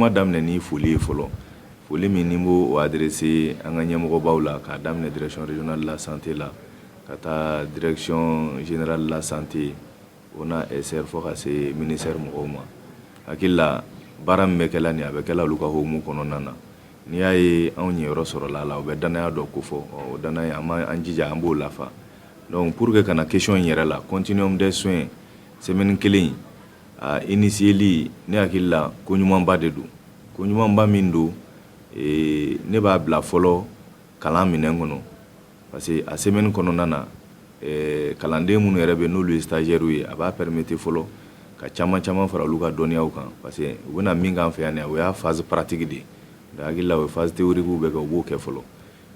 kuma daminɛ ni foli ye fɔlɔ. Foli min ni n b'o adressé an ka ɲɛmɔgɔbaw la, k'a daminɛ direction régionale de la santé la, ka taa direction générale de la santé, ONASR, fo ka se ministère mɔgɔw ma. Hakili la, baara min bɛ kɛla nin, a bɛ kɛla olu ka hukumu kɔnɔna na. N'i y'a ye anw ɲɛyɔrɔ sɔrɔla a la, o bɛ danaya dɔ ko fɔ. O danaya, an b'an jija, an b'o lafa. Donc pour que ka na question in yɛrɛ la, continuum des soins semaine kelen a initier, ne hakili la, ko ɲumanba de don. Ko ɲumanba min don, ne b'a bila fɔlɔ kalan minɛn kɔnɔ, parce que a semaine kɔnɔna na, kalanden minnu yɛrɛ bɛ, n'olu ye stagiaires ye, a b'a permettre fɔlɔ ka caman caman fara olu ka dɔnniyaw kan, parce que u bɛna min k'an fɛ yan, o y'a phase pratique de ye. Hakili la, o ye phase théorique bɛ kɛ, u b'o kɛ fɔlɔ.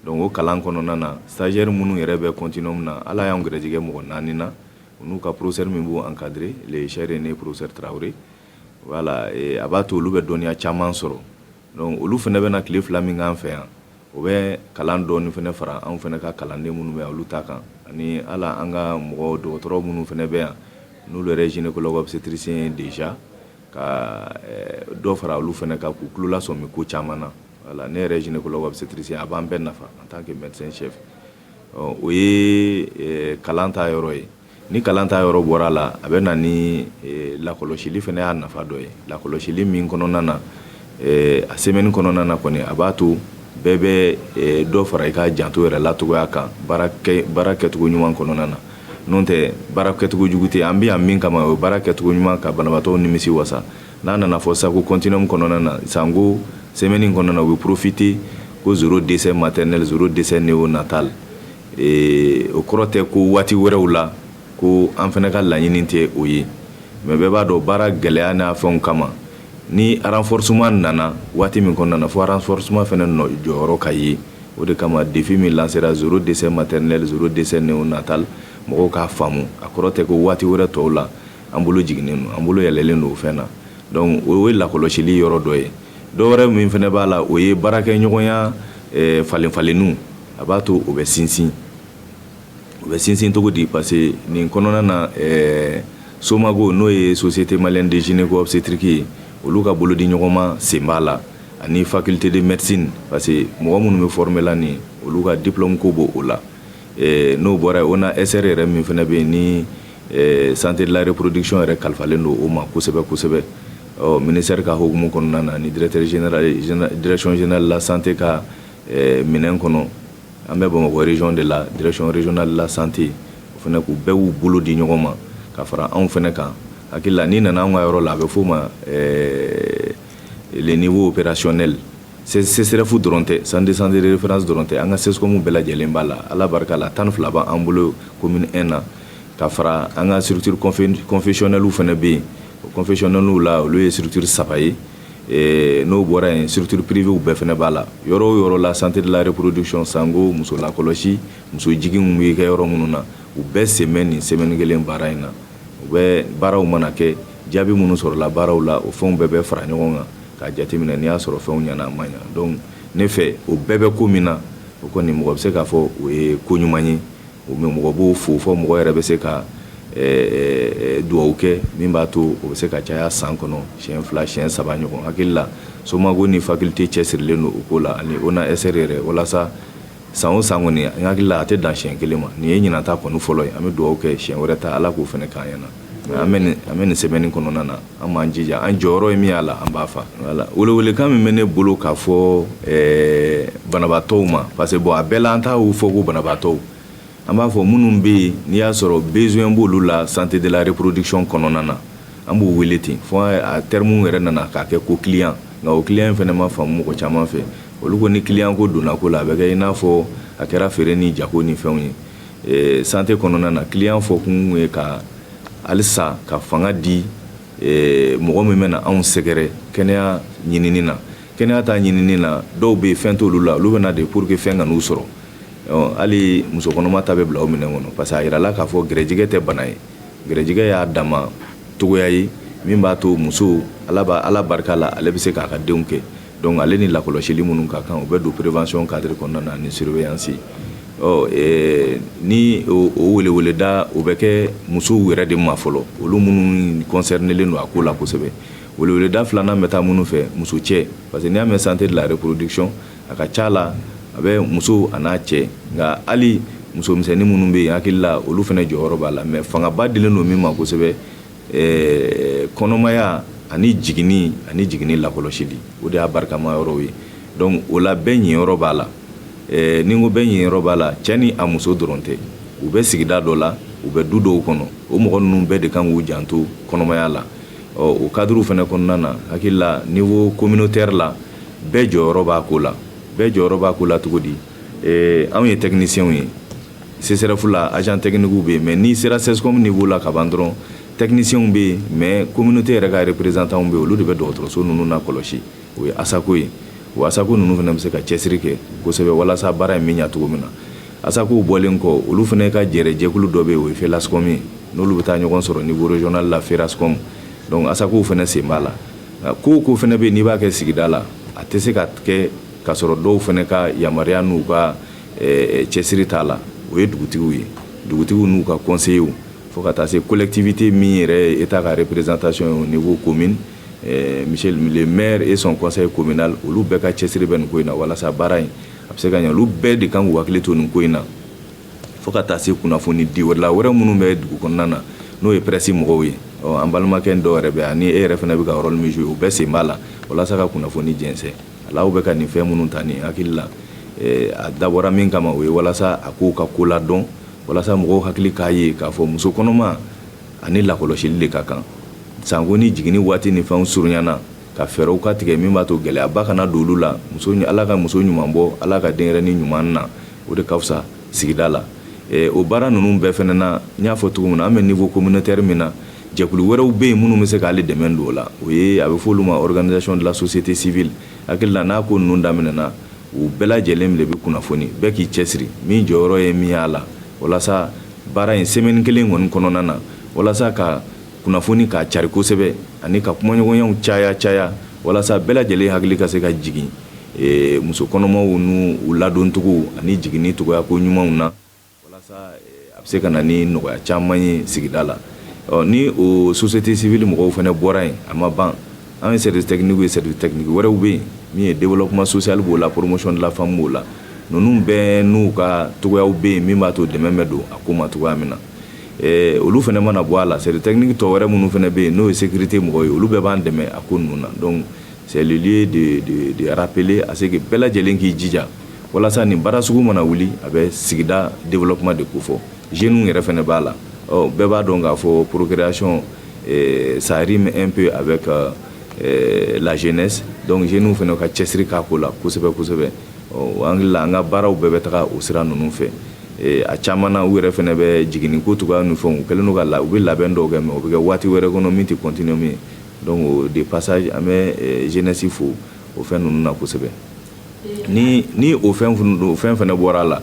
Donc o kalan kɔnɔna na, stagiaire minnu yɛrɛ bɛ continuum na, Ala y'an gɛrɛjɛgɛ mɔgɔ naani na, u n'u ka professeur min b'u encadrer, le cher aîné professeur Traoré. Voilà, a b'a to olu bɛ dɔnniya caman sɔrɔ. Donc olu fana bɛna tile 2 min k'an fɛ yan, o bɛ kalan dɔɔni fana fara anw fana ka kalanden minnu bɛ yan, olu ta kan, ani ala an ka mɔgɔ dɔgɔtɔrɔ minnu fana bɛ yan, n'olu yɛrɛ gynécologue obstétricien ye déjà, ka dɔ fara olu fana kan, k'u tulo lasɔmi ko caman na. Voilà, ne yɛrɛ gynécologue obstétricien, a b'an bɛɛ nafa en tant que médecin chef. O ye kalan ta yɔrɔ ye. Ni kalan ta yɔrɔ bɔra a la, a bɛ na ni lakɔlɔsili fana y'a nafa dɔ ye. Lakɔlɔsili min kɔnɔna na, a semaine kɔnɔna na kɔni, a b'a to bɛɛ bɛ dɔ fara i ka janto yɛrɛ lacogoya kan baara kɛcogo ɲuman kɔnɔna na. N'o tɛ, baara kɛcogo jugu tɛ. An bɛ yan min kama, o ye baara kɛcogo ɲuman, ka banabaatɔw nimisi wasa. N'a nana fɔ sa ko continuum kɔnɔna na, sanko semaine kɔnɔna na, u bɛ profiter ko zéro décès maternel, zéro décès néonatal, o kɔrɔ tɛ ko waati wɛrɛw la ko an fana ka laɲini tɛ o ye. Mais bɛɛ b'a dɔn, baara gɛlɛya n'a fɛnw kama, ni renforcement nana waati min kɔnɔna na, fo renforcement fana nɔ jɔyɔrɔ ka ye. O de kama défi min lancera, zéro décès maternel, zéro décès néonatal, mɔgɔw k'a faamu, a kɔrɔ tɛ ko waati wɛrɛ tɔw la an bolo jiginnen don, an bolo yɛlɛlen don o fɛn na. Donc o ye lakɔlɔsili yɔrɔ dɔ ye. Dɔ wɛrɛ min fana b'a la, o ye baarakɛɲɔgɔnya falen falenniw. A b'a to o bɛ sinsin. O bɛ sinsin cogo di? Parce que nin kɔnɔna na, SOMAGO, n'o ye Société malienne de gynéco obstétrique ye, olu ka bolodi ɲɔgɔnma sen b'a la, ani faculté de médecine, parce que mɔgɔ minnu bɛ former la nin, olu ka diplôme ko b'o o la. N'o bɔra yen, ONASR yɛrɛ min fana bɛ yen, ni santé de la reproduction yɛrɛ kalifalen don o ma kosɛbɛ kosɛbɛ, ɔ ministère ka hukumu kɔnɔna na, ni directeur général, direction générale de la santé ka minɛn kɔnɔ, an bɛ Bamakɔ région de la, direction régionale de la santé, o fana k'u bɛɛ y'u bolo di ɲɔgɔn ma ka fara anw fana kan. Hakili la, n'i nana anw ka yɔrɔ la, a bɛ f'o ma le niveau opérationnel. CSRéf dɔrɔn tɛ, centre de santé de référence dɔrɔn tɛ, an ka CSCOM bɛɛ lajɛlen b'a la. Ala barika la, 12 b'an bolo commune 1 na, ka fara an ka structure confessionnelle fana bɛ yen. O confessionnelle la, olu ye structure saba ye. N'o bɔra yen, structure privée bɛɛ fana b'a la. Yɔrɔ o yɔrɔ la santé de la reproduction, sango muso lakɔlɔsi, muso jiginw bɛ kɛ yɔrɔ minnu na, u bɛɛ sen bɛ nin semaine kelen baara in na. U bɛ baaraw mana kɛ, jaabi minnu sɔrɔla baaraw la, o fɛnw bɛɛ bɛ fara ɲɔgɔn kan k'a jateminɛ n'i y'a sɔrɔ fɛnw ɲɛna, a ma ɲa. Donc ne fɛ, o bɛɛ bɛ ko min na, o kɔni, mɔgɔ bɛ se k'a fɔ o ye ko ɲuman ye. O mɔgɔ b'o fo fɔ, mɔgɔ yɛrɛ bɛ se ka duwawu kɛ min b'a to o bɛ se ka caya san kɔnɔ siɲɛ 2, siɲɛ 3 ɲɔgɔn. Hakili la, SOMAGO ni faculté cɛsirilen don o ko la, ani ONASR yɛrɛ, walasa san o san kɔni, n hakili la, a tɛ dan siɲɛ kelen ma. Nin ye ɲinan ta kɔni fɔlɔ ye. An bɛ dugawu kɛ siɲɛ wɛrɛ ta, Ala k'o fana k'an ɲɛna. An bɛ nin semaine kɔnɔna na, an b'an jija, an jɔyɔrɔ ye min y'a la, an b'a fa. Voilà, welewelekan min bɛ ne bolo k'a fɔ banabaatɔw ma, parce que bon, a bɛɛ la, an t'a fɔ ko banabaatɔw, an b'a fɔ minnu bɛ yen, n'i y'a sɔrɔ besoin b'olu la santé de la reproduction kɔnɔna na, an b'u wele ten. Fo a terme yɛrɛ nana k'a kɛ ko client, nka o client fana ma faamu mɔgɔ caman fɛ. Olu ko ni client ko donna ko la, a bɛ kɛ i n'a fɔ a kɛra feere ni jago ni fɛnw ye. Santé kɔnɔna na, client fɔ kun ye ka halisa ka fanga di mɔgɔ min bɛna anw sɛgɛrɛ kɛnɛya ɲinini na. Kɛnɛya ta ɲinini na, dɔw bɛ yen, fɛn t'olu la, olu bɛ na de pour que fɛn ka n'u sɔrɔ. Hali muso kɔnɔma ta bɛ bila o minɛn kɔnɔ, parce que a yirala k'a fɔ gɛrɛjɛgɛ tɛ bana ye. Gɛrɛjɛgɛ y'a dama togoya ye min b'a to muso, Ala b'a, Ala barika la, ale bɛ se k'a ka denw kɛ. Donc ale ni lakɔlɔsili minnu ka kan, o bɛ don prévention cadre kɔnɔna na, ni surveillance. Ɔ ni o weleweleda, o bɛ kɛ musow yɛrɛ de ma fɔlɔ, olu minnu concernélen don a ko la kosɛbɛ. Weleweleda filanan bɛ taa minnu fɛ, muso cɛ, parce que n'i y'a mɛn santé de la reproduction, a ka ca la a bɛ muso a n'a cɛ, nka hali musomisɛnnin minnu bɛ yen, hakili la olu fana jɔyɔrɔ b'a la. Mais fangaba dilen don min ma kosɛbɛ, kɔnɔmaya ani jiginni ani jiginni lakɔlɔsili, o de y'a barikama yɔrɔw ye. Donc o la bɛɛ ɲiyɔrɔ b'a la. Ni n ko bɛɛ ɲiyɔrɔ b'a la, cɛ ni a muso dɔrɔn tɛ, u bɛ sigida dɔ la, u bɛ du dɔw kɔnɔ, o mɔgɔ ninnu bɛɛ de kan k'u janto kɔnɔmaya la. Ɔ o cadre fana kɔnɔna na, hakili la niveau communautaire la, bɛɛ jɔyɔrɔ b'a ko la. Bɛɛ jɔyɔrɔ b'a ko la cogo di? Anw ye techniciens ye CSRéf la, agent technique bɛ yen, mais n'i sera CSCOM niveau la ka ban dɔrɔn, techniciens bɛ yen, mais communauté yɛrɛ ka représentants bɛ yen, olu de bɛ dɔgɔtɔrɔso ninnu na kɔlɔsi, o ye ASACO ye. O ASACO ninnu fana bɛ se ka cɛsiri kɛ kosɛbɛ walasa baara in bɛ ɲɛ cogo min na. ASACO bɔlen kɔ, olu fana ka jɛrɛ jɛkulu dɔ bɛ yen, o ye FELASCOM ye, n'olu bɛ taa ɲɔgɔn sɔrɔ niveau régional la, FERASCOM. Donc ASACO fana sen b'a la. Ko o ko fana bɛ yen n'i b'a kɛ sigida la, a tɛ se ka kɛ k'a sɔrɔ dɔw fana ka yamaruya n'u ka cɛsiri t'a la. O ye dugutigiw ye, dugutigiw n'u ka conseillers, fo ka taa se collectivité min yɛrɛ ye état ka représentation ye au niveau commune, monsieur le maire et son conseil communal, olu bɛɛ ka cɛsiri bɛ nin ko in na walasa baara in a bɛ se ka ɲɛ. Olu bɛɛ de kan k'u hakili to nin ko in na, fo ka taa se kunnafoni di wɛrɛ la wɛrɛ minnu bɛ dugu kɔnɔna na, n'o ye presse mɔgɔw ye. Ɔ an balimakɛ dɔw yɛrɛ bɛ ani e yɛrɛ fana bɛ ka rôle min jouer, o bɛɛ sen b'a la walasa ka kunnafoni jɛnsɛn. Ala aw bɛ ka nin fɛn minnu ta nin hakili la, a dabɔra min kama, o ye walasa a kow ka ko ladɔn, walasa mɔgɔw hakili k'a ye k'a fɔ muso kɔnɔma ani lakɔlɔsili de ka kan sanko ni jiginni waati ni fɛnw surunyana, ka fɛɛrɛw ka tigɛ min b'a to gɛlɛyaba kana don olu la. Muso, Ala ka muso ɲuman bɔ, Ala ka denyɛrɛnin ɲuman na, o de ka fisa sigida la. O baara ninnu bɛɛ fana na, n y'a fɔ cogo min na, an bɛ niveau communautaire min na, jɛkulu wɛrɛw bɛ yen minnu bɛ se k'ale dɛmɛ don o la, o ye a bɛ fɔ olu ma organisation de la société civile. Hakili la n'a ko ninnu daminɛna, u bɛɛ lajɛlen de bɛ kunnafoni, bɛɛ k'i cɛsiri min jɔyɔrɔ ye min y'a la, walasa baara in semaine kelen kɔni kɔnɔna na, walasa ka kunnafoni k'a cari kosɛbɛ ani ka kumaɲɔgɔnyaw caya caya, walasa bɛɛ lajɛlen hakili ka se ka jigin muso kɔnɔmaw n'u u ladoncogo ani jiginni cogoya ko ɲumanw na, walasa a bɛ se ka na ni nɔgɔya caman ye sigida la. Ɔ ni o société civile mɔgɔw fana bɔra yen, a ma ban. An ye service technique ye, service technique wɛrɛw bɛ yen min ye développement social b'o la, promotion de la femme b'o la, ninnu bɛɛ n'u ka cogoyaw bɛ yen min b'a to dɛmɛ bɛ don a ko ma cogoya min na. Olu fana mana bɔ a la, service technique tɔ wɛrɛ minnu fana bɛ yen, n'o ye sécurité mɔgɔw ye, olu bɛɛ b'an dɛmɛ a ko ninnu na. Donc c'est le lieu de rappeler à ce que bɛɛ lajɛlen k'i jija walasa nin baara sugu mana wuli, a bɛ sigida développement de kofɔ. Jeunes yɛrɛ fana b'a la. Ɔ bɛɛ b'a dɔn k'a fɔ procréation, ça rime un peu avec la jeunesse. Donc jeunes fana ka cɛsiri k'a ko la kosɛbɛ kosɛbɛ. Ɔ an hakili la an ka baaraw bɛɛ bɛ taga o sira ninnu fɛ. A caman na, u yɛrɛ fana bɛ jiginni ko cogoya ni fɛnw, u kɛlen don ka la, u bɛ labɛn dɔw kɛ, mais o bɛ kɛ waati wɛrɛ kɔnɔ min tɛ continuum ye. Donc de passage, an bɛ jeunesse fo o fɛn ninnu na kosɛbɛ. Ni o fɛn fana bɔra a la,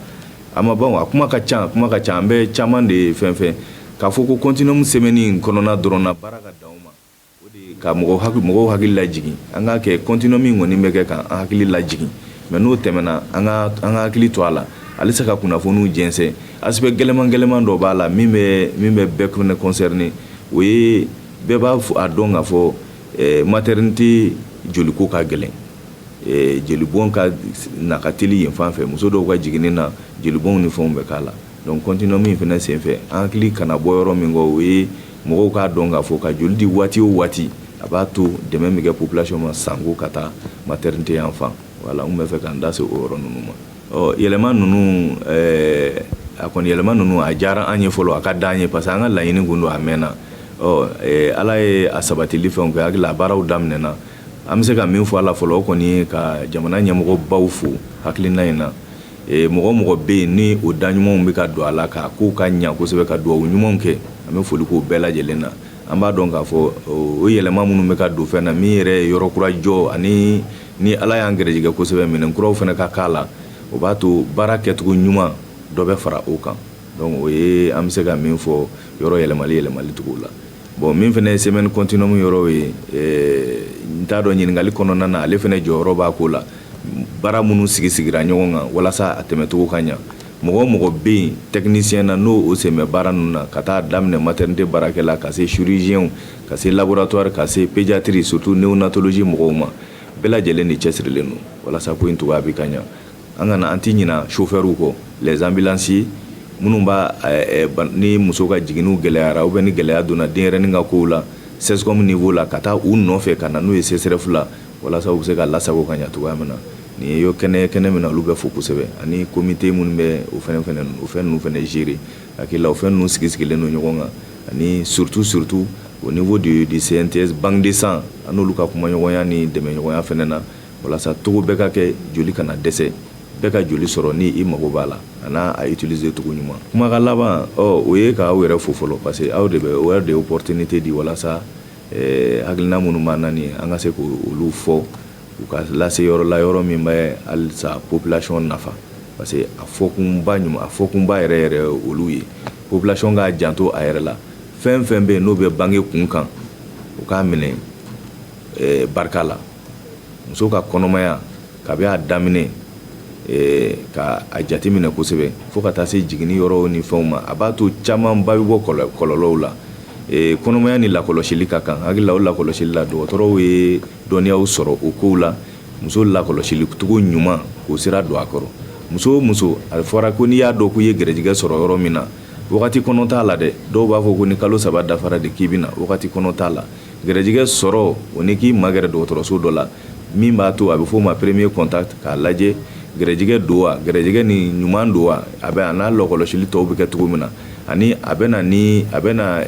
a ma ban. A kuma ka ca, kuma ka ca, an bɛ caman de ye fɛn fɛn k'a fɔ ko continuum semaine in kɔnɔna dɔrɔn na, baara ka dan o ma, o de ka mɔgɔw hakili lajigin. An k'a kɛ continuum min kɔni bɛ kɛ k'an hakili lajigin, mais n'o tɛmɛna, an ka hakili to a la halisa ka kunnafoniw jɛnsɛn. Aspect gɛlɛman gɛlɛman dɔ b'a la min bɛ bɛɛ fana concerné, o ye bɛɛ b'a a dɔn k'a fɔ maternité joliko ka gɛlɛn, jelibɔn ka na ka teli yen fan fɛ. Muso dɔw ka jiginni na, jelibɔnw ni fɛnw bɛ k'a la. Donc continuum min fana senfɛ, an hakili kana bɔ yɔrɔ min kɔ, o ye mɔgɔw k'a dɔn k'a fɔ ka joli di waati o waati, a b'a to dɛmɛ bɛ kɛ population ma sanko ka taa maternité yan fan. Voilà, n bɛ fɛ ka n da se o yɔrɔ ninnu ma. Ɔ yɛlɛma ninnu, a kɔni yɛlɛma ninnu a diyara an ye fɔlɔ, a ka d'an ye, parce que an ka laɲini kun don a mɛnna. Ɔ Ala ye a sabatili fɛnw kɛ, hakili la a baaraw daminɛna. An bɛ se ka min fɔ a la fɔlɔ, o kɔni ye ka jamana ɲɛmɔgɔbaw fo hakilina in na. Mɔgɔ mɔgɔ bɛ yen ni o da ɲumanw bɛ ka don a la k'a kow ka ɲa kosɛbɛ, ka duwawu ɲumanw kɛ, an bɛ foli k'o bɛɛ lajɛlen na. An b'a dɔn k'a fɔ o yɛlɛma minnu bɛ ka don fɛn na, min yɛrɛ ye yɔrɔ kura jɔ, ani ni Ala y'an gɛrɛjɛgɛ kosɛbɛ, minɛn kuraw fana ka k'a la, o b'a to baara kɛcogo ɲuman dɔ bɛ fara o kan. Donc o ye an bɛ se ka min fɔ yɔrɔ yɛlɛmali cogo la. Bon, min fana ye semaine continuum yɔrɔ ye, n t'a dɔn ɲininkali kɔnɔna na, ale fana jɔyɔrɔ b'a ko la. Baara minnu sigi sigira ɲɔgɔn kan walasa a tɛmɛcogo ka ɲa, Mɔgɔ o mɔgɔ bɛ yen technicien na, n'o o sen bɛ baara ninnu na, ka taa daminɛ maternité baarakɛla, ka se chirurgien, ka se laboratoire, ka se pédiatrie, surtout néonatologie mɔgɔw ma, bɛɛ lajɛlen de cɛsirilen don walasa ko in cogoya bɛ ka ɲa. An kana an ti ɲina chauffeurs kɔ, les ambulanciers minnu b'a ni muso ka jiginniw gɛlɛyara ou bien ni gɛlɛya donna denyɛrɛnin ka kow la CSCOM niveau la, ka taa u nɔfɛ ka na n'u ye CSRéf la walasa u bɛ se ka lasago ka ɲa cogoya min na. Nin ye kɛnɛ kɛnɛ min na, olu bɛ fo kosɛbɛ, ani comité minnu bɛ o fɛn fɛnɛ, o fɛn ninnu fɛnɛ gérer. Hakili la, o fɛn ninnu sigi sigilen don ɲɔgɔn kan, ani surtout surtout au niveau du CNTS, banque de sang, an n'olu ka kumaɲɔgɔnya ni dɛmɛɲɔgɔnya fɛnɛ na, walasa togo bɛɛ ka kɛ, joli kana dɛsɛ, bɛɛ ka joli sɔrɔ ni i mago b'a la, a n'a a utiliser cogo ɲuman. Kumakan laban, ɔ o ye k'aw yɛrɛ fo fɔlɔ, parce que aw de bɛ o yɛrɛ de ye opportunité di walasa hakilina minnu b'an na nin ye, an ka se k'olu fɔ, u ka lase yɔrɔ la, yɔrɔ min bɛ halisa population nafa, parce que a fɔkunba ɲuman, a fɔkunba yɛrɛ yɛrɛ olu ye population k'a janto a yɛrɛ la. Fɛn fɛn bɛ yen n'o bɛ bange kun kan, u k'a minɛ barika la. Muso ka kɔnɔmaya, kabi a daminɛ ka a jateminɛ kosɛbɛ fo ka taa se jiginni yɔrɔw ni fɛnw ma, a b'a to camanba bɛ bɔ kɔlɔlɔw la. Kɔnɔmaya ni lakɔlɔsili ka kan. Hakili la, o lakɔlɔsili la, dɔgɔtɔrɔw ye dɔnniyaw sɔrɔ o kow la. Muso lakɔlɔsili cogo ɲuman, k'o sira don a kɔrɔ. Muso o muso, a fɔra ko n'i y'a dɔn k'i ye gɛrɛjɛgɛ sɔrɔ yɔrɔ min na, wagati kɔnɔ t'a la dɛ. Dɔw b'a fɔ ko ni kalo 3 dafara de k'i bɛ na. Wagati kɔnɔ t'a la. Gɛrɛjɛgɛ sɔrɔ o ni k'i magɛrɛ dɔgɔtɔrɔso dɔ la min b'a to a bɛ f'o ma premier contact, k'a lajɛ gɛrɛjɛgɛ don wa, gɛrɛjɛgɛ ni ɲuman don wa, a bɛ a n'a lakɔlɔsili tɔw bɛ kɛ cogo min na, ani a bɛ na ni a bɛ na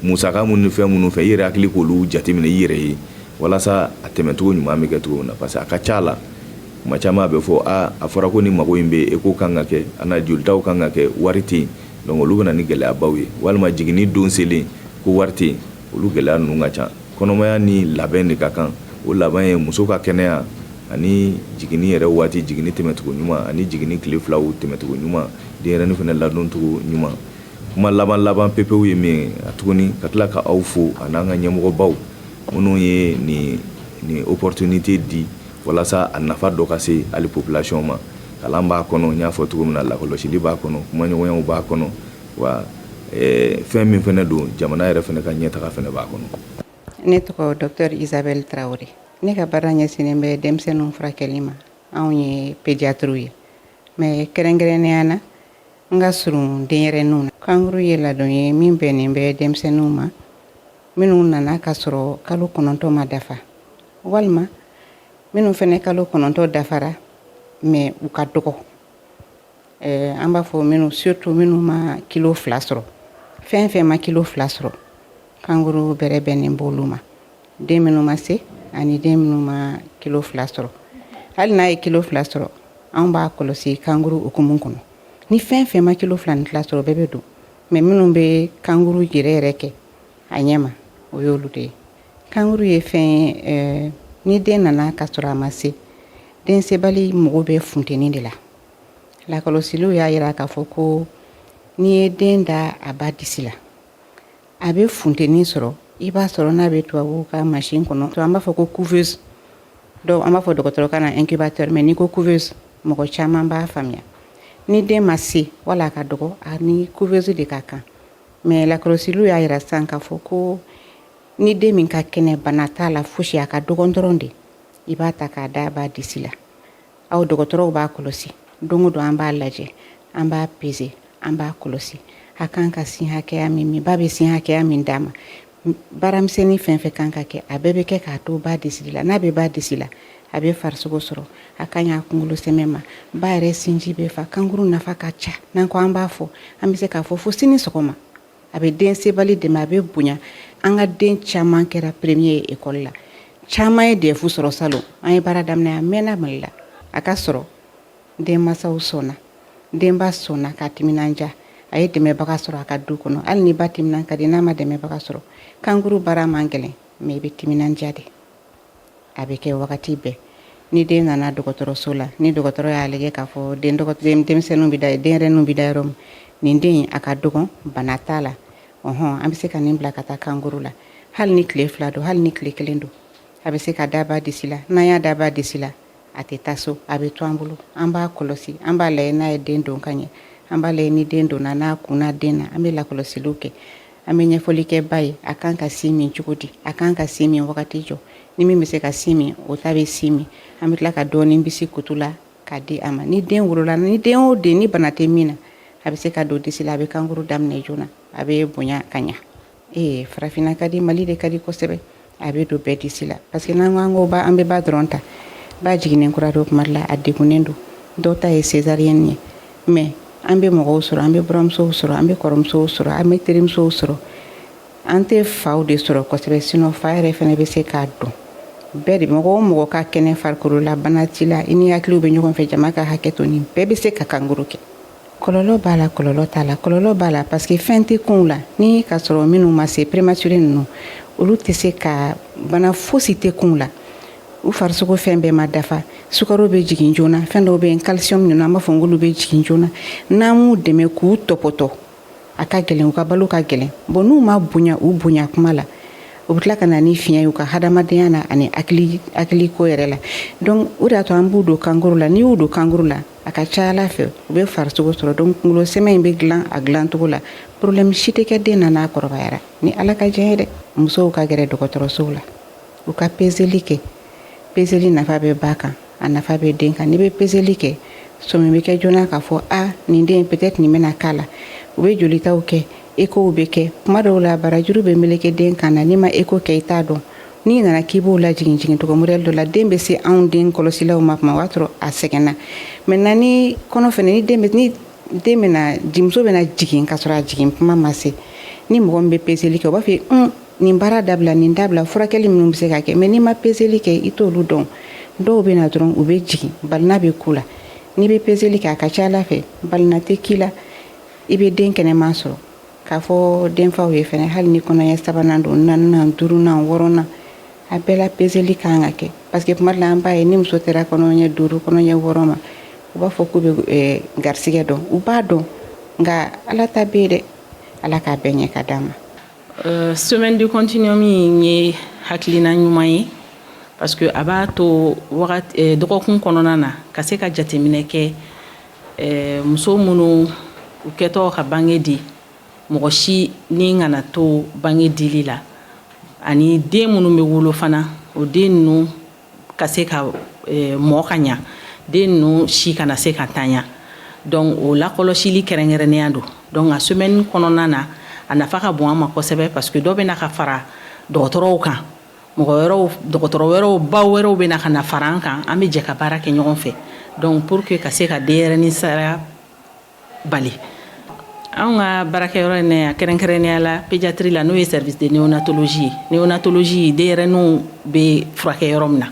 musaka minnu ni fɛn minnu fɛ, i yɛrɛ hakili k'olu jateminɛ i yɛrɛ ye walasa a tɛmɛcogo ɲuman bɛ kɛ cogo min na. Parce que a ka ca la, kuma caman a bɛ fɔ a fɔra ko ni mago in bɛ e ko kan ka kɛ, a na jolitaw kan ka kɛ, wari tɛ yen. Donc olu bɛ na ni gɛlɛyabaw ye, walima jiginni don selen ko wari tɛ yen. Olu gɛlɛya ninnu ka ca. Kɔnɔmaya ni labɛn de ka kan. O laban ye muso ka kɛnɛya ani jiginni yɛrɛ waati, jiginni tɛmɛcogo ɲuman, ani jiginni tile 2 tɛmɛcogo ɲuman, denyɛrɛnin fana ladoncogo ɲuman. Kuma laban laban pepewu ye min ye a tuguni, ka tila ka aw fo, a n'an ka ɲɛmɔgɔbaw minnu ye nin opportunité di walasa a nafa dɔ ka se hali population ma. Kalan b'a kɔnɔ, n y'a fɔ cogo min na, lakɔlɔsili b'a kɔnɔ, kumaɲɔgɔnyaw b'a kɔnɔ, wa fɛn min fana don, jamana yɛrɛ fana ka ɲɛtaga fana b'a kɔnɔ. Ne tɔgɔ docteur Isabelle Traoré. Ne ka baara ɲɛsinnen bɛ denmisɛnninw furakɛli ma. Anw ye pédiatre ye, mais kɛrɛnkɛrɛnnenya na, n ka surun denyɛrɛninw na. Kangourou ye ladon ye min bɛnnen bɛ denmisɛnninw ma minnu nana ka sɔrɔ kalo 9 ma dafa, walima minnu fɛnɛ kalo 9 dafara mais u ka dɔgɔ. An b'a fɔ minnu, surtout minnu ma kilo 2 sɔrɔ. Fɛn fɛn ma kilo 2 sɔrɔ, kangourou bɛrɛ bɛnnen b'olu ma. Den minnu ma se ani den minnu ma kilo 2 sɔrɔ, hali n'a ye kilo 2 sɔrɔ, anw b'a kɔlɔsi kangourou hukumu kɔnɔ. Ni fɛn fɛn ma kilo 2 ni tila sɔrɔ, bɛɛ bɛ don, mais minnu bɛ kangourou yɛrɛ yɛrɛ kɛ a ɲɛ ma, o y'olu de ye. Kangourou ye fɛn ye, ni den nana ka sɔrɔ a ma se, den sebali mago bɛ funteni de la. Lakɔlɔsiliw y'a yira k'a fɔ ko n'i ye den da a ba disi la, a bɛ funteni sɔrɔ. I b'a sɔrɔ n'a bɛ tubabuw ka machine kɔnɔ, an b'a fɔ ko couveuse, dɔw an b'a fɔ dɔgɔtɔrɔkan na incubateur, mais n'i ko couveuse, mɔgɔ caman b'a faamuya. Ni den ma se wala a ka dɔgɔ, a ni couveuse de ka kan. Mais lakɔlɔsiliw y'a yira sisan k'a fɔ ko ni den min ka kɛnɛ, bana t'a la fosi, a ka dɔgɔn dɔrɔn de, i b'a ta k'a da a ba disi la. Aw dɔgɔtɔrɔw b'a kɔlɔsi don o don, an b'a lajɛ, an b'a peser, an b'a kɔlɔsi a kan ka sin hakɛya min, ba bɛ sin hakɛya min d'a ma, baaramisɛnnin fɛn fɛn kan ka kɛ, a bɛɛ bɛ kɛ k'a to ba disi la. N'a bɛ ba disi la, a bɛ farisogo sɔrɔ, a ka ɲi a kunkolo sɛmɛ ma, ba yɛrɛ sinji bɛ fa. Kangourou nafa ka ca. N'an ko an b'a fɔ, an bɛ se k'a fɔ fo sini sɔgɔma. A bɛ den sebali dɛmɛ, a bɛ bonya. An ka den caman kɛra premier ye école la, caman ye DEF sɔrɔ salon. An ye baara daminɛ, a mɛnna Mali la. A ka sɔrɔ denmansaw sɔnna, denba sɔnna k'a timinanja, a ye dɛmɛbaga sɔrɔ a ka du kɔnɔ. Hali ni ba timinan ka di, n'a ma dɛmɛbaga sɔrɔ, kangourou baara man gɛlɛn, mais i bɛ timinanja de. A bɛ kɛ wagati bɛɛ. Ni den nana dɔgɔtɔrɔso la, ni dɔgɔtɔrɔ y'a lajɛ k'a fɔ den denmisɛnninw bɛ da, denyɛrɛninw bɛ da yɔrɔ min, nin den a ka dɔgɔn, bana t'a la, ɔhɔn, an bɛ se ka nin bila ka taa kangourou la. Hali ni tile 2 don, hali ni tile 1 don, a bɛ se ka da ba disi la. N'an y'a da ba disi la, A tɛ taa so, a bɛ to an bolo. An b'a kɔlɔsi, an b'a lajɛ n'a ye den don ka ɲɛ, an b'a lajɛ ni den donna n'a kunna den na. An bɛ lakɔlɔsiliw kɛ, an bɛ ɲɛfɔli kɛ ba ye, a kan ka sin min cogo di, a kan ka sin min wagati jɔ. Ni min bɛ se ka sin min, o ta bɛ sin min. An bɛ tila ka dɔɔnin bisi kutu la k'a di a ma. Ni den wolola, ni den o den ni bana tɛ min na, a bɛ se ka don disi la, a bɛ kankuru daminɛ joona, a bɛ bonya ka ɲa. Ee, farafinna ka di, Mali de ka di kosɛbɛ. A bɛ don bɛɛ disi la, parce que n'an ko an ko ba, an bɛ ba dɔrɔn ta. Ba jiginnen kura don, tuma la a degunnen don, dɔw ta ye césarienne ye. Mais an bɛ mɔgɔw sɔrɔ, an bɛ buramusow sɔrɔ, an bɛ kɔrɔmusow sɔrɔ, an bɛ terimusow sɔrɔ. An tɛ faw de sɔrɔ kosɛbɛ, sinon fa yɛrɛ fana bɛ se k'a dɔn bɛɛ de. Mɔgɔ o mɔgɔ ka kɛnɛ farikolo la, bana t'i la, i ni hakiliw bɛ ɲɔgɔn fɛ, jama ka hakɛ to, nin bɛɛ bɛ se ka kankuru kɛ. Kɔlɔlɔ b'a la, kɔlɔlɔ t'a la. Kɔlɔlɔ b'a la parce que fɛn tɛ kunw la ni ka sɔrɔ minnu ma se, prématuré ninnu, olu tɛ se ka bana fosi tɛ kunw la. U farisogo fɛn bɛɛ ma dafa, sukaro bɛ jigin joona, fɛn dɔw bɛ yen, calcium ninnu, an b'a fɔ k'olu bɛ jigin joona. N'an m'u dɛmɛ k'u tɔpɔtɔ, a ka gɛlɛn, u ka balo ka gɛlɛn. Bon, n'u ma bonya u bonya kuma la, u bɛ tila ka na ni fiɲɛ ye u ka hadamadenya na ani hakiliko yɛrɛ la. Donc o de y'a to an b'u don kankuru la. N'i y'u don kankuru la, a ka ca ala fɛ, u bɛ farisogo sɔrɔ. Donc kunkolo sɛmɛ in bɛ dilan a dilancogo la, problème si tɛ kɛ den na n'a kɔrɔbayara, ni Ala ka diɲɛ ye dɛ. Musow ka gɛrɛ dɔgɔtɔrɔsow la, u ka peseli kɛ. Peseli nafa bɛ ba kan, a nafa bɛ den kan. N'i bɛ peseli kɛ, sɔmi bɛ kɛ joona k'a fɔ a nin den, peut-être nin bɛna k'a la. U bɛ jolitaw kɛ, échow bɛ kɛ. Kuma dɔw la, barajuru bɛ meleke den kan na. N'i ma écho kɛ, i t'a dɔn. N'i nana k'i b'o lajigin jigin cogo modèle dɔ la, den bɛ se anw den kɔlɔsilaw ma tuma, o b'a sɔrɔ a sɛgɛnna. Maintenant, ni kɔnɔ fɛnɛ, ni den bɛna, muso bɛna jigin ka sɔrɔ a jigin kuma ma se, ni mɔgɔ min bɛ peseli kɛ, o b'a fɔ un nin baara dabila, nin dabila, furakɛli minnu bɛ se ka kɛ. Mais n'i ma peseli kɛ, i t'olu dɔn. Dɔw bɛ na dɔrɔn, u bɛ jigin, balina bɛ k'u la. N'i bɛ peseli kɛ, a ka ca ala fɛ, balina tɛ k'i la, i bɛ den kɛnɛman sɔrɔ. K'a fɔ denfaw ye fɛnɛ, hali ni kɔnɔɲɛ sabanan don, naaninan, duurunan, wɔɔrɔnan, a bɛɛ la peseli kan ka kɛ, parce que tuma dɔ la, an b'a ye ni muso taara kɔnɔɲɛ 5, kɔnɔɲɛ 6 ma, u b'a fɔ k'u bɛ garisigɛ dɔn. U b'a dɔn, nka Ala ta bɛ yen dɛ. Ala k'a bɛɛ ɲɛ ka d'an ma. Semaine du continuum in ye hakilina ɲuman ye, parce que a b'a to wagati dɔgɔkun kɔnɔna na ka se ka jateminɛ kɛ muso minnu u kɛtɔ ka bange di, mɔgɔ si ni kana to bange dili la, ani den minnu bɛ wolo fana, o den ninnu ka se ka mɔ ka ɲa, den ninnu si kana se ka tanya. Donc o lakɔlɔsili kɛrɛnkɛrɛnnenya don. Donc a semaine kɔnɔna na, a nafa ka bon an ma kosɛbɛ, parce que dɔ bɛ na ka fara dɔgɔtɔrɔw kan, mɔgɔ wɛrɛw, dɔgɔtɔrɔ wɛrɛw, baw wɛrɛw bɛ na ka na fara an kan. An bɛ jɛ ka baara kɛ ɲɔgɔn fɛ, donc pour que ka se ka denyɛrɛnin saya bali. Anw ka baarakɛyɔrɔ in na yan, kɛrɛnkɛrɛnnenya la pédiatrie la, n'o ye service de néonatologie ye, néonatologie, denyɛrɛninw bɛ furakɛ yɔrɔ min na.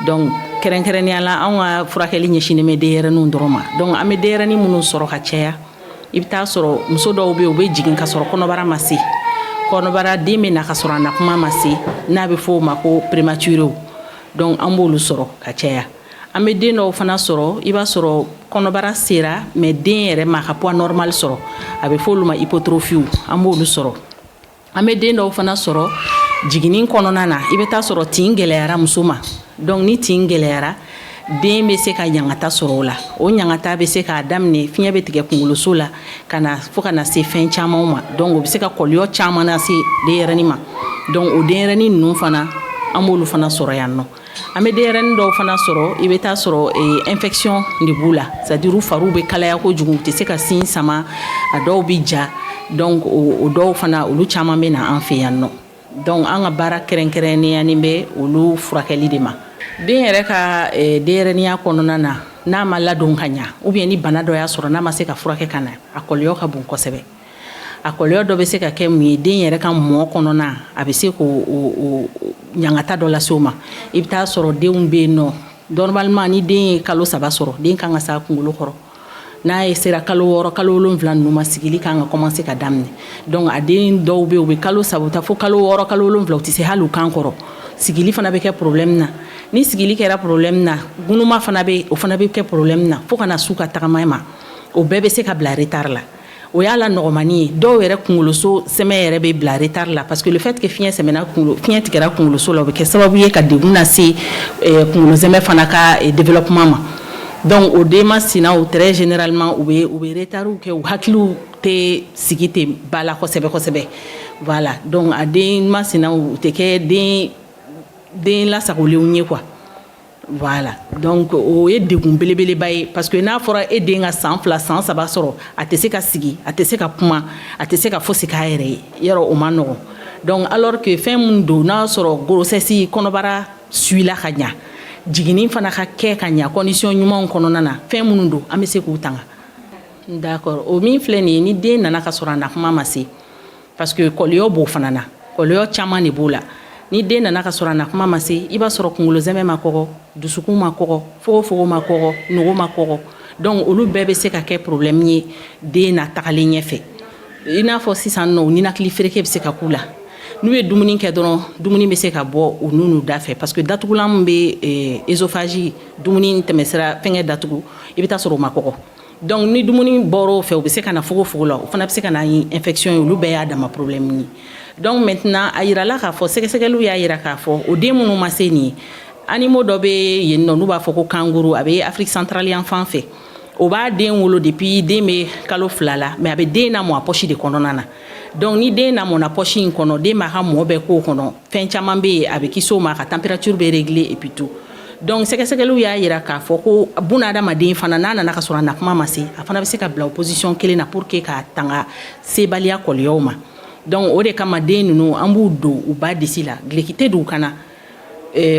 Donc kɛrɛnkɛrɛnnenya la, anw ka furakɛli ɲɛsinnen bɛ denyɛrɛninw dɔrɔn ma. Donc an bɛ denyɛrɛnin minnu sɔrɔ ka caya, i bɛ taa sɔrɔ muso dɔw bɛ yen, u bɛ jigin ka sɔrɔ kɔnɔbara ma se, kɔnɔbara den bɛ na ka sɔrɔ a na kuma ma se, n'a bɛ fɔ o ma ko prématuré. Donc an b'olu sɔrɔ ka caya. An bɛ den dɔw fana sɔrɔ, i b'a sɔrɔ kɔnɔbara sera, mais den yɛrɛ ma ka poids normal sɔrɔ, a bɛ fɔ olu ma hypotrophie, an b'olu sɔrɔ. An bɛ den dɔw fana sɔrɔ jiginni kɔnɔna na, i bɛ taa sɔrɔ tin gɛlɛyara muso ma. Donc ni tin gɛlɛyara, den bɛ se ka ɲangata sɔrɔ o la. O ɲangata bɛ se k'a daminɛ fiɲɛ bɛ tigɛ kunkoloso la ka na fo ka na se fɛn caman ma. Donc o bɛ se ka kɔlɔlɔ caman lase denyɛrɛnin ma. Donc o denyɛrɛnin ninnu fana, an b'olu fana sɔrɔ yan nɔ. An bɛ denyɛrɛnin dɔw fana sɔrɔ, i bɛ taa sɔrɔ infection de b'u la, c'est à dire u fariw bɛ kalaya kojugu, u tɛ se ka sin sama, a dɔw bɛ ja. Donc o dɔw fana, olu caman bɛ na an fɛ yan nɔ. Donc an ka baara kɛrɛnkɛrɛnnenya bɛ olu furakɛli de ma. Den yɛrɛ ka denyɛrɛninya kɔnɔna na, n'a ma ladon ka ɲa, ou bien ni bana dɔ y'a sɔrɔ n'a ma se ka furakɛ ka na, a kɔlɔlɔ ka bon kosɛbɛ. A kɔlɔlɔ dɔ bɛ se ka kɛ mun ye? Den yɛrɛ ka mɔ kɔnɔna, a bɛ se k'o ɲangata dɔ lase o ma. I bɛ taa sɔrɔ denw bɛ yen nɔ, normalement ni den ye kalo 3 sɔrɔ, den kan ka s'a kunkolo kɔrɔ. N'a ye sera kalo 6, kalo 7 ninnu ma, sigili kan ka commencer ka daminɛ. Donc a den dɔw bɛ yen, u bɛ kalo 3, u taa fo kalo 6, kalo 7, u tɛ se hali u kan kɔrɔ. Sigili fana bɛ kɛ problème na. Ni sigili kɛra problème na, gunuma fana bɛ, o fana bɛ kɛ problème na, fo ka na s'u ka tagama ma, o bɛɛ bɛ se ka bila retard la. O y'a la nɔgɔmani ye. Dɔw yɛrɛ kunkoloso sɛmɛ yɛrɛ bɛ bila retard la, parce que le fait que fiɲɛ sɛmɛna, fiɲɛ tigɛra kunkoloso la, o bɛ kɛ sababu ye ka degun lase kunkolo sɛmɛ fana ka développement ma. Donc o den masinaw, très généralement, u bɛ retard kɛ, u hakiliw tɛ sigi ten ba la kosɛbɛ kosɛbɛ. Voilà, donc a den masinaw, u tɛ kɛ den lasagolenw ye quoi. Voilà, donc o ye degun belebeleba ye, parce que n'a fɔra e den ka san 2, san 3 sɔrɔ, a tɛ se ka sigi, a tɛ se ka kuma, a tɛ se ka fosi k'a yɛrɛ ye, yɔrɔ o ma nɔgɔn. Donc alors que fɛn min don, n'a sɔrɔ grossesse, kɔnɔbara suila ka ɲa, jiginni fana ka kɛ ka ɲa condition ɲumanw kɔnɔna na, fɛn minnu don, an bɛ se k'u tanga. D'accord, o min filɛ nin ye, ni den nana ka sɔrɔ a na kuma ma se, parce que kɔlɔlɔ b'o fana na, kɔlɔlɔ caman de b'o la. Ni den nana ka sɔrɔ a na kuma ma se, i b'a sɔrɔ kunkolo zɛmɛ ma kɔgɔ, dusukun ma kɔgɔ, fogofogo ma kɔgɔ, nogo ma kɔgɔ. Donc olu bɛɛ bɛ se ka kɛ problème ye den na tagalen ɲɛfɛ. I n'a fɔ sisan nɔ, ninakili fereke bɛ se ka k'u la. N'u ye dumuni kɛ dɔrɔn, dumuni bɛ se ka bɔ u nun n'u da fɛ, parce que datugulan min bɛ œsophage, dumuni tɛmɛsira fɛngɛ datugu, i bɛ taa sɔrɔ o ma kɔgɔ. Donc ni dumuni bɔra o fɛ, u bɛ se ka na fogofogo la, o fana bɛ se ka na ni infection ye. Olu bɛɛ y'a dama problème ye. Donc maintenant, a yirala k'a fɔ, sɛgɛsɛgɛliw y'a yira k'a fɔ, o den minnu ma se nin ye, animaux dɔ bɛ yen nɔ, n'u b'a fɔ ko kangourou, a bɛ Afrique centrale yan fan fɛ. O b'a den wolo depuis den bɛ kalo 2 la, mais a bɛ den lamɔ a poche de kɔnɔna na. Donc ni den lamɔna poche in kɔnɔ, den b'a ka mɔ bɛɛ k'o kɔnɔ, fɛn caman bɛ yen a bɛ kisi o ma, a ka température bɛ régler et puis tout. Donc sɛgɛsɛgɛliw y'a yira k'a fɔ ko bunadamaden fana, n'a nana ka sɔrɔ a na kuma ma se, a fana bɛ se ka bila o position kelen na pour que k'a tanga sebaliya kɔlɔlɔw ma. Donc o de kama, den ninnu, an b'u don u ba disi la, gileki tɛ don u kana,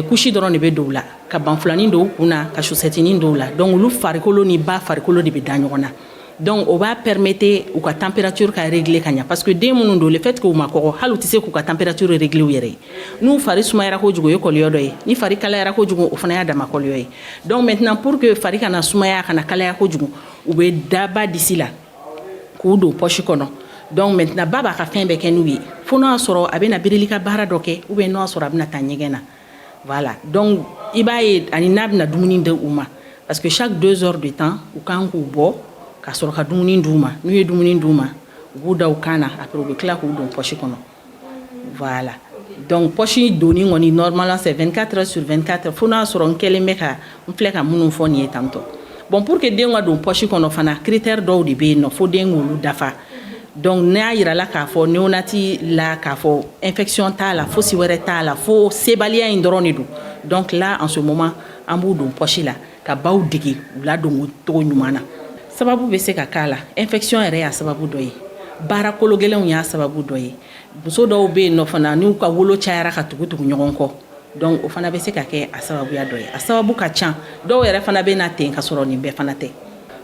couche dɔrɔn de bɛ don u la, ka banfulanin don u kun na, ka chaussettinin don u la. Donc olu farikolo ni ba farikolo de bɛ da ɲɔgɔn na. Donc o b'a permettre u ka température ka régler ka ɲa, parce que den minnu don, le fait que u ma kɔgɔ, hali u tɛ se k'u ka température régler u yɛrɛ ye. N'u fari sumayara kojugu, o ye kɔlɔlɔ dɔ ye. Ni fari kalayara kojugu, o fana y'a dama kɔlɔlɔ ye. Donc maintenant, pour que fari kana sumaya, kana kalaya kojugu, u bɛ da ba disi la k'u don poche kɔnɔ. Donc maintenant, ba b'a ka fɛn bɛɛ kɛ n'u ye, fo n'a y'a sɔrɔ a bɛna birili ka baara dɔ kɛ, ou bien n'o y'a sɔrɔ a bɛna taa ɲɛgɛn na. Voilà, donc i b'a ye, ani n'a bɛna dumuni di u ma, parce que chaque 2 heures de temps, u kan k'u bɔ ka sɔrɔ ka dumuni d'u ma. N'u ye dumuni d'u ma, u b'u da u kan na, après u bɛ tila k'u don poche kɔnɔ. Voilà, donc poche donni kɔni, normalement c'est 24 heures sur 24, fo n'a sɔrɔ n kɛlen bɛ ka n filɛ ka minnu fɔ nin ye tantôt. Bon, pour que den ka don poche kɔnɔ fana, critère dɔw de bɛ yen nɔ, fo den k'olu dafa. Donc n'a yirala k'a fɔ néonat la, k'a fɔ infection t'a la, fosi wɛrɛ t'a la, fo sebaliya in dɔrɔn de don, donc là, en ce moment, an b'u don poche la ka baw dege u ladon cogo ɲuman na. Sababu bɛ se ka k'a la, infection yɛrɛ y'a sababu dɔ ye, baara kolo gɛlɛnw y'a sababu dɔ ye. Muso dɔw bɛ yen nɔ fana, n'u ka wolo cayara ka tugu tugu ɲɔgɔn kɔ, donc o fana bɛ se ka kɛ a sababuya dɔ ye. A sababu ka ca. Dɔw yɛrɛ fana bɛ na ten ka sɔrɔ nin bɛɛ fana tɛ.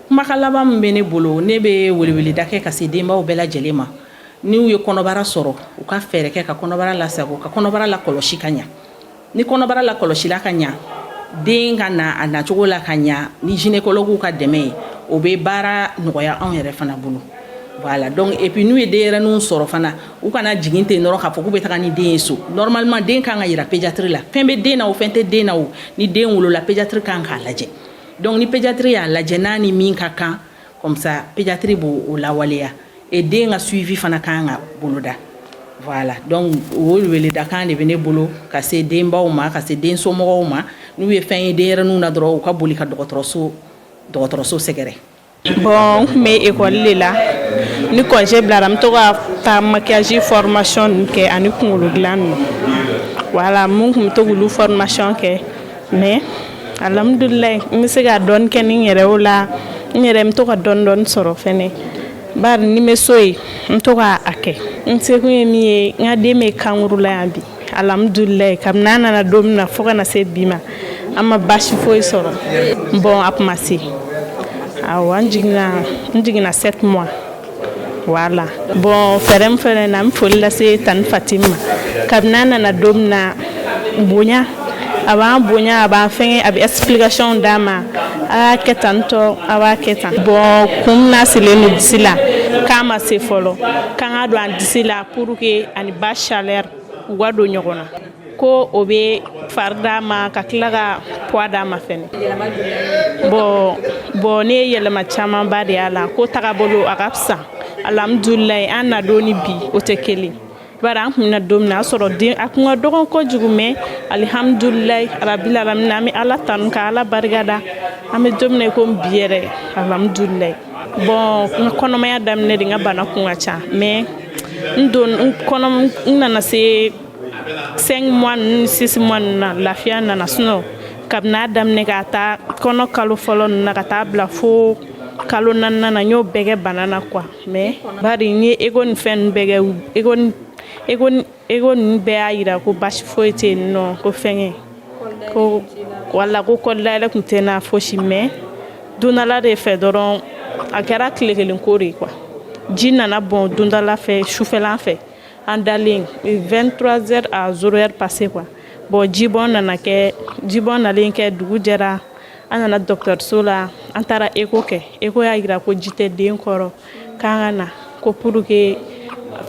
Kumakan laban min bɛ ne bolo, ne bɛ weleweleda kɛ ka se denbaw bɛɛ lajɛlen ma: n'u ye kɔnɔbara sɔrɔ, u ka fɛɛrɛ kɛ ka kɔnɔbara lasago, ka kɔnɔbara lakɔlɔsi ka ɲa. Ni kɔnɔbara lakɔlɔsila ka ɲa, den ka na a nacogo la ka ɲa, ni gynécologue ka dɛmɛ ye, o bɛ baara nɔgɔya anw yɛrɛ fana bolo. Voilà, donc et puis n'u ye denyɛrɛninw sɔrɔ fana, u kana jigin ten dɔrɔn k'a fɔ k'u bɛ taga ni den ye so. Normalement, den kan ka yira pédiatre la, fɛn bɛ den na o, fɛn tɛ den na o, ni den wolola, pédiatre kan k'a lajɛ. Donc ni pédiatre y'a lajɛ, n'a ni min ka kan, comme ça pédiatre b'o o lawaleya, et den ka suivi fana kan ka boloda. Voilà, donc o weledakan de bɛ ne bolo ka se denbaw ma, ka se den somɔgɔw ma. N'u ye fɛn ye denyɛrɛninw na dɔrɔn, u ka boli ka dɔgɔtɔrɔso sɛgɛrɛ. Bon, n tun bɛ ekɔli de la. Ni congé bilara, n bɛ to ka taa maquillage formation ninnu kɛ ani kunkolo dilan ninnu. Voilà, mun tun bɛ to k'olu formation kɛ, mais alhamdulilayi, n bɛ se ka dɔɔni kɛ ni n yɛrɛ o la. N yɛrɛ n bɛ to ka dɔɔni dɔɔni sɔrɔ fɛnɛ, bari ni n bɛ so yen, n bɛ to ka a kɛ. N sekun ye min ye, n ka den bɛ kangourou la yan bi. Alhamdulilayi, kabini an nana don min na fo ka na se bi ma, an ma baasi foyi sɔrɔ. Bon, a kun ma se. Awɔ, an jiginna, n jiginna 7 mois. Voilà, bon, fɛɛrɛ min fɛnɛ na, n bɛ foli lase tani Fatimi ma. Kabini an nana don min na, bonya a b'an bonya, a b'an fɛngɛ, a bɛ explication d'an ma: a y'a kɛ tan tɔ, a b'a kɛ tan. Bon, kun min n'a sigilen don disi la, k'a ma se fɔlɔ, k'an ka don an disi la pour que ani ba chaleur u ka don ɲɔgɔn na, ko o bɛ fari d'a ma, ka tila ka poids d'a ma fɛnɛ. Bon, ne ye yɛlɛma camanba de y'a la, ko tagabolo a ka fisa. Alhamdulilayi, an na don ni bi o tɛ kelen, bari an kun bɛna don min na, a sɔrɔ den a kun ka dɔgɔn kojugu. Mais alihamudulilayi rabil alamina, an bɛ Ala tanu ka Ala barikada. An bɛ don min na i komi bi yɛrɛ, alhamdulilayi. Bon, n ka kɔnɔmaya daminɛ de, n ka bana kun ka ca, mais n don n kɔnɔ, n nana se 5 mois ninnu, 6 mois ninnu na, lafiya nana. Sinon kabini a daminɛ k'a ta kɔnɔ kalo fɔlɔ ninnu na ka taa bila fo kalo naaninan na, n y'o bɛɛ kɛ bana na quoi. Mais bari n ye écho ni fɛn ninnu bɛɛ kɛ, écho ninnu bɛɛ y'a yira ko basi foyi tɛ yen nɔ, ko fɛngɛ ko wala ko kɔdayɛlɛ tun tɛ n na fosi. Mais dondala de fɛ dɔrɔn, a kɛra tile kelen ko de quoi. Ji nana bɔn dondala fɛ, sufɛlan fɛ, an dalen 23 heures à 0 heure passé quoi. Bon, jibɔn nana kɛ, jibɔn nalen kɛ, dugu jɛra, an nana dɔgɔtɔrɔso la. An taara écho kɛ, écho y'a yira ko ji tɛ den kɔrɔ, k'an ka na ko pour que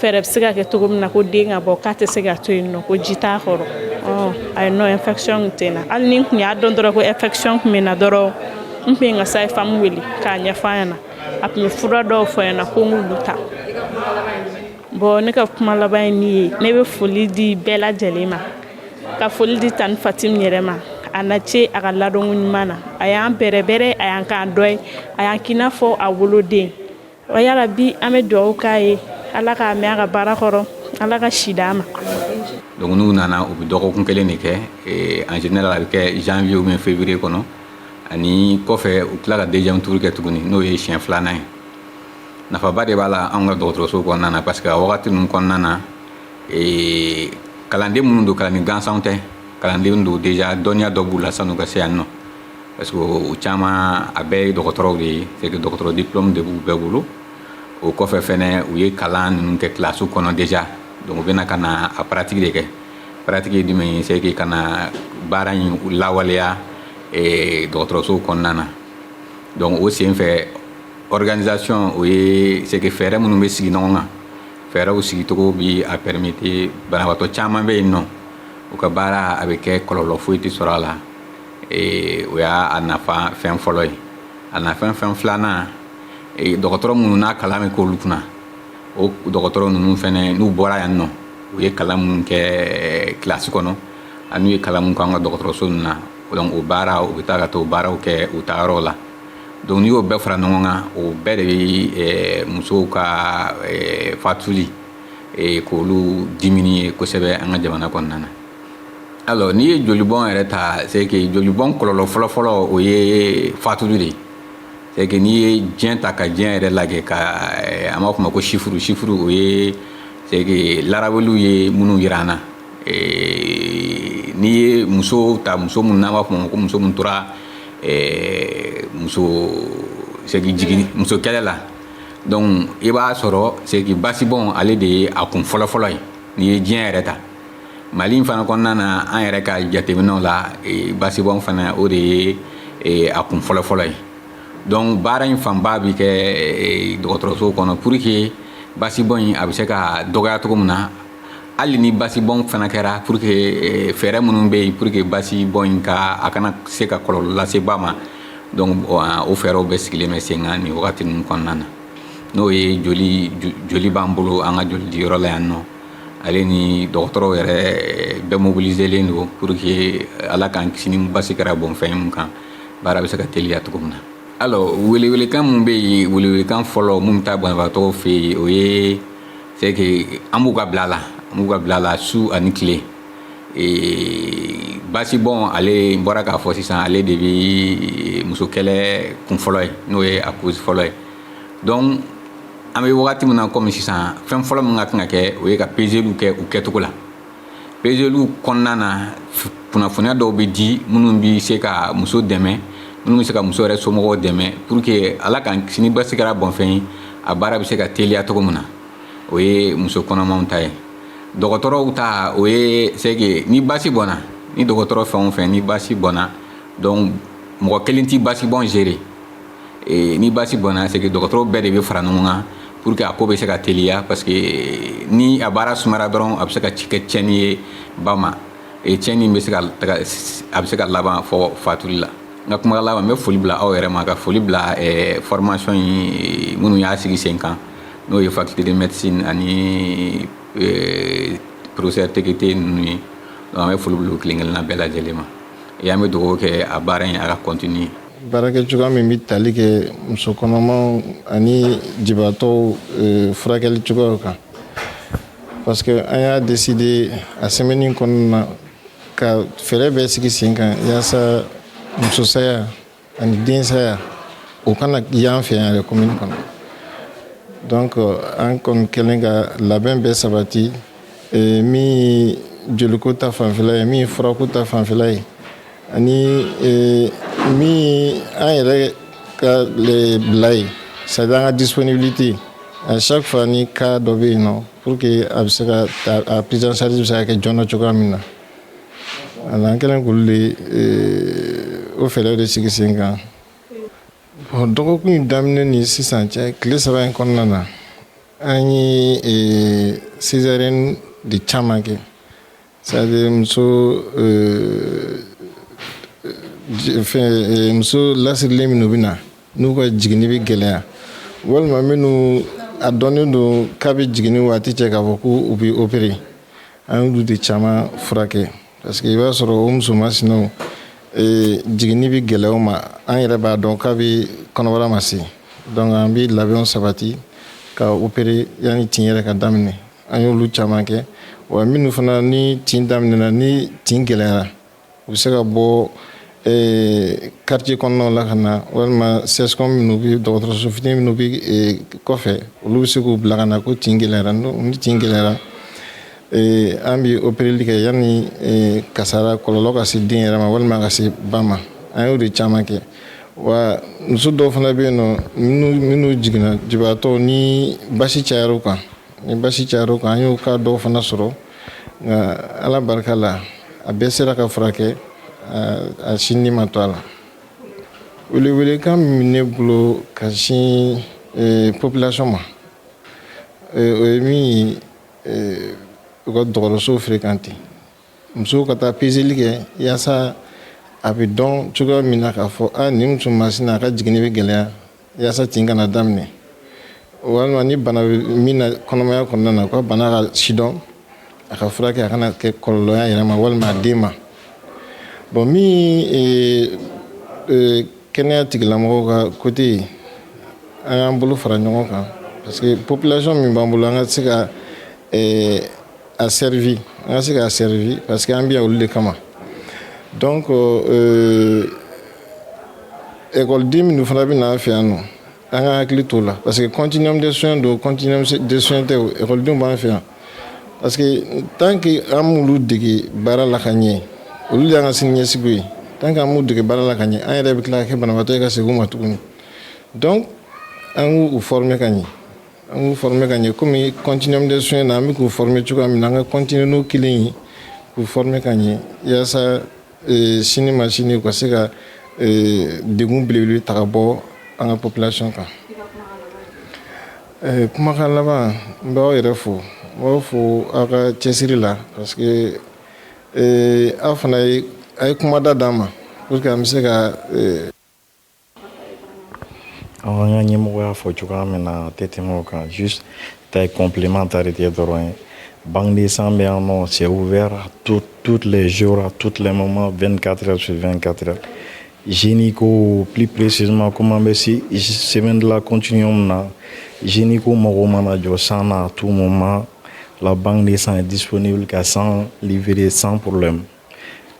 fɛɛrɛ bɛ se ka kɛ cogo min na ko den ka bɔ, k'a tɛ se ka to yen nɔ, ko ji t'a kɔrɔ. Ayi non, infection tun tɛ n na. Hali ni n tun y'a dɔn dɔrɔn ko infection tun bɛ n na dɔrɔn, n tun bɛ n ka sage femme wele k'a ɲɛfɔ a ɲɛna. A tun bɛ fura dɔw fɔ n ɲɛna ko n k'olu ta. Bon, ne ka kuma laban ye min ye, ne bɛ foli di bɛɛ lajɛlen ma, ka foli di Tani Fatim yɛrɛ ma. A na ce a ka ladɔnko ɲuman na, a y'an bɛrɛbɛrɛ, a y'an k'an dɔ ye, a y'an k'i n'a fɔ a woloden. Wa yarabi, an bɛ dugawu k'a ye, Ala k'a mɛn a ka baara kɔrɔ, Ala ka si d'a ma. Donc n'u nana, u bɛ dɔgɔkun kelen de kɛ. En général, a bɛ kɛ janvier ou bien février kɔnɔ. Ani kɔfɛ, u tila ka deuxième tour kɛ tuguni, n'o ye siɲɛ filanan ye. Nafaba de b'a la anw ka dɔgɔtɔrɔso kɔnɔna na, parce que a wagati ninnu kɔnɔna na, kalanden minnu don, kalanden gansanw tɛ, kalanden don déjà, dɔnniya dɔ b'u la san'u ka se yan nɔ, parce que o caman, a bɛɛ ye dɔgɔtɔrɔw de ye. C'est que dɔgɔtɔrɔ diplôme de b'u bɛɛ bolo. O kɔfɛ fɛnɛ, u ye kalan ninnu kɛ kilasi kɔnɔ déjà. Donc u bɛna ka na a pratique de kɛ. Pratique ye jumɛn ye? C'est que ka na baara in lawaleya dɔgɔtɔrɔso kɔnɔna na. Donc o sen fɛ, organisation, o ye c'est que fɛɛrɛ minnu bɛ sigi ɲɔgɔn kan, fɛɛrɛw sigicogo bi a permettre banabaatɔ caman bɛ yen nɔ, u ka baara a bɛ kɛ, kɔlɔlɔ foyi tɛ sɔrɔ a la. O y'a a nafa fɛn fɔlɔ ye. A nafa fɛn filanan, dɔgɔtɔrɔ minnu n'a kalan bɛ k'olu kunna, o dɔgɔtɔrɔ ninnu fɛnɛ, n'u bɔra yan nɔ, u ye kalan minnu kɛ kilasi kɔnɔ ani u ye kalan mun kɛ an ka dɔgɔtɔrɔso ninnu na, donc o baara, u bɛ taa ka t'o baaraw kɛ u taayɔrɔ la. Donc n'i y'o bɛɛ fara ɲɔgɔn kan, o bɛɛ de bɛ musow ka fatuli k'olu diminuer kosɛbɛ an ka jamana kɔnɔna na. Alors n'i ye jolibɔn yɛrɛ ta, c'est que jolibɔn kɔlɔlɔ fɔlɔ-fɔlɔ, o ye fatuli de ye. C'est que n'i ye diɲɛ ta ka diɲɛ yɛrɛ lajɛ, ka an b'a fɔ o ma ko chiffre, chiffre, o ye c'est que laraweliw ye minnu yira an na. N'i ye muso ta, muso minnu n'an b'a fɔ o ma ko muso min tora muso, c'est que jigin muso kɛlɛ la, donc i b'a sɔrɔ c'est que basibɔn, ale de ye a kun fɔlɔ-fɔlɔ ye. N'i ye diɲɛ yɛrɛ ta, Mali in fana kɔnɔna na, an yɛrɛ ka jateminɛw la, basibɔn fana, o de ye a kun fɔlɔ-fɔlɔ ye. Donc baara in fanba bi kɛ dɔgɔtɔrɔso kɔnɔ pour que basibɔn in a bɛ se ka dɔgɔya cogo min na. Hali ni basibɔn fana kɛra, pour que fɛɛrɛ minnu bɛ yen pour que basibɔn in ka a kana se ka kɔlɔlɔ lase ba ma, donc o fɛɛrɛw bɛɛ sigilen bɛ sen kan nin wagati ninnu kɔnɔna na. N'o ye joli, joli b'an bolo an ka joli diyɔrɔ la yan nɔ, ale ni dɔgɔtɔrɔw yɛrɛ bɛɛ mobiliselen don pour que, Ala k'an kisi, ni basi kɛra bɔnfɛn mun kan, baara bɛ se ka teliya cogo min na. Alors welewelekan mun bɛ yen, welewelekan fɔlɔ mun bɛ taa banabaatɔw fɛ yen, o ye c'est que an b'u ka bila la, an b'u ka bila la su ani tile. Basibɔn, ale n bɔra k'a fɔ sisan, ale de bɛ muso kɛlɛ kun fɔlɔ ye, n'o ye a cause fɔlɔ ye. Donc an bɛ wagati min na komi sisan, fɛn fɔlɔ min ka kan ka kɛ, o ye ka peseliw kɛ u kɛcogo la. Peseliw kɔnɔna na, kunnafoniya dɔw bɛ di minnu bɛ se ka muso dɛmɛ, minnu bɛ se ka muso yɛrɛ somɔgɔw dɛmɛ, pour que, Ala k'an kisi, ni basi kɛra bɔnfɛn ye, a baara bɛ se ka teliya cogo min na. O ye muso kɔnɔmaw ta ye. Dɔgɔtɔrɔw ta, o ye c'est que ni basi bɔnna, ni dɔgɔtɔrɔ fɛn o fɛn ni basi bɔnna, donc mɔgɔ kelen ti basi bɔn gérer. Ni basi bɔnna, c'est que dɔgɔtɔrɔw bɛɛ de bɛ fara ɲɔgɔn kan pour que a ko bɛ se ka teliya, parce que ni a baara sumara dɔrɔn, a bɛ se ka kɛ tiɲɛni ye ba ma. Tiɲɛni bɛ se ka taga, a bɛ se ka laban fɔ fatuli la. N ka kuma laban, n bɛ foli bila aw yɛrɛ ma, ka foli bila formation in minnu y'a sigi sen kan. Donc N'o ye faculté de médecine ani professeur Tekete ninnu ye. Donc an bɛ foli bila u kelen kelenna bɛɛ lajɛlen ma. Et an bɛ dugawu kɛ, a baara in, a ka continuer. Baarakɛ cogoya min bɛ tali kɛ muso kɔnɔmaw ani jibatɔw furakɛli cogoyaw kan, parce que an y'a décidé a semaine kɔnɔna na ka fɛɛrɛ bɛɛ sigi sen kan yaasa musosaya ani densaya o kana y'an fɛ yan yɛrɛ commune kɔnɔ. Donc an kɔni kɛlen ka labɛn bɛɛ sabati, min ye joliko ta fanfɛla ye, min ye furako ta fanfɛla ye, ani min ye an yɛrɛ ka bila ye, c'est à dire an ka disponibilité à chaque fois ni cas dɔ bɛ yen nɔ, pour que a bɛ se ka a prise en charge bɛ se ka kɛ joona cogoya min na. An kɛlen k'olu de o fɛɛrɛw de sigi sen kan. Bon, dɔgɔkun in daminɛ ni sisan cɛ, tile 3 in kɔnɔna na, an ye césarienne de caman kɛ, c'est à dire muso fɛn muso lasirilen minnu bɛ na n'u ka jiginni bɛ gɛlɛya, walima minnu a dɔnnen don k'a bɛ jiginni waati cɛ k'a fɔ ko u bɛ opérer, an y'olu de caman furakɛ, parce que i b'a sɔrɔ o muso masinaw, jiginni bɛ gɛlɛya u ma, an yɛrɛ b'a dɔn k'a bɛ kɔnɔbara ma se. Donc an bɛ labɛnw sabati ka opérer yanni tin yɛrɛ ka daminɛ. An y'olu caman kɛ. Wa minnu fana ni tin daminɛna, ni tin gɛlɛyara, u bɛ se ka bɔ quartier kɔnɔnaw la ka na, walima CSCOM minnu bɛ, dɔgɔtɔrɔso fitinin minnu bɛ kɔfɛ, olu bɛ se k'u bila ka na ko tin gɛlɛyara. Ni tin gɛlɛyara, an bɛ opéreli kɛ yanni kasara kɔlɔlɔ ka se den yɛrɛ ma walima ka se ba ma. An y'o de caman kɛ. Wa muso dɔw fana bɛ yen nɔ minnu jiginna jibaatɔ, ni basi cayara u kan, ni basi cayara u kan, an y'o cas dɔw fana sɔrɔ. Nka Ala barika la, a bɛɛ sera ka furakɛ, a si ni ma to a la. Welewelekan min bɛ ne bolo ka sin population ma, o ye min ye, u ka dɔgɔtɔrɔso fréquenter, musow ka taa peseli kɛ yaasa a bɛ dɔn cogoya min na k'a fɔ a nin muso masina, a ka jiginni bɛ gɛlɛya, yaasa tin kana daminɛ, walima ni bana bɛ min na kɔnɔmaya kɔnɔna na, u ka bana ka sidɔn, a ka furakɛ, a kana kɛ kɔlɔlɔ y'a yɛrɛ ma walima a den ma. Bon, min kɛnɛya tigilamɔgɔw ka côté ye, an y'an bolo fara ɲɔgɔn kan, parce que population min b'an bolo, an ka se ka a servi, an ka se k'a servi, parce que an bɛ yan olu de kama. Donc ekɔliden minnu fana bɛ na an fɛ yan nɔ, an ka hakili t'o la, parce que continuum de soins don, continuum de soins tɛ o, ekɔlidenw b'an fɛ yan, parce que tant que an m'olu dege baara la ka ɲɛ, olu de y'an ka siniɲɛsigi ye. Tant que an m'u dege baara la ka ɲɛ, an yɛrɛ bɛ tila ka kɛ banabaatɔ ye ka segin u ma tuguni. Donc an k'u former ka ɲɛ, an k'u former ka ɲɛ. Komi continuum de soins na, an bɛ k'u former cogoya min na, an ka continuer n'o kelen ye k'u former ka ɲɛ, yaasa sini ma sini u ka se ka degun belebele ta ka bɔ an ka population kan. Kumakan laban, n b'aw yɛrɛ fo, n b'aw fo aw ka cɛsiri la, parce que aw fana ye a ye kumada d'an ma pour que an bɛ se ka An ka ɲɛmɔgɔ y'a fɔ cogoya min na, a tɛ tɛmɛ o kan. Juste ta ye complémentarité dɔrɔn ye. Banque de sang bɛ yan nɔ, c'est ouvert à tous les jours, à tous les moments, 24 heures sur 24 heures. Gynéco, plus précisément, comme an bɛ semaine de la continuum na, gynéco mago mana jɔ sang na, à tout moment la banque de sang est disponible ka sang livrer sans problème.